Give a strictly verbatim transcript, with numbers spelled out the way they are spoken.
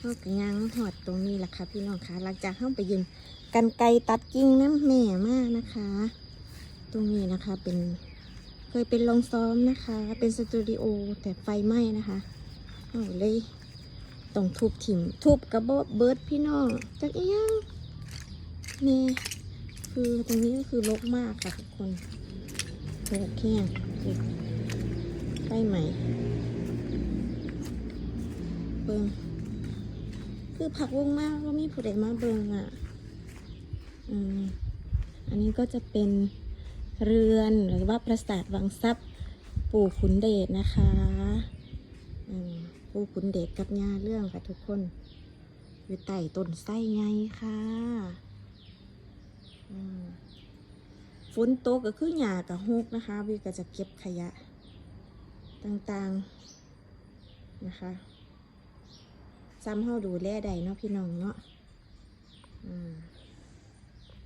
เฮาก็ย่างมาฮอดตรงนี้ล่ะค่ะพี่น้องคะ หลังจากเฮาไปยืมกรรไกรตัดกิ่งนำแม่มานะคะ ตรงนี้นะคะเป็น เคยเป็นโรงซ้อมนะคะ เป็นสตูดิโอ แต่ไฟไหม้นะคะ เฮาเลยต้องทุบถิ่ม ทุบกะบ่เบิดพี่น้อง จักอีหยังแน่ คือตรงนี้ก็คือรกมากค่ะทุกคน รกแฮง ไฟไหม้ เบิ่ง คือพักวงมาบ่มีผู้ใดมาเบิ่งอ่ะ อืม อันนี้ก็จะเป็นเรือนหรือว่าปราสาทวังทรัพย์ปู่ขุนเดชนะคะ อืม ปู่ขุนเดชกับย่าเรื่องค่ะทุกคน อยู่ใต้ต้นไทรใหญ่ค่ะ อืม ฝนตกก็คือหญ้าก็ฮกนะคะ วิวก็จะเก็บขยะต่างๆนะคะ ซ้ำเฮาดูแลได้เนาะพี่น้องเนาะ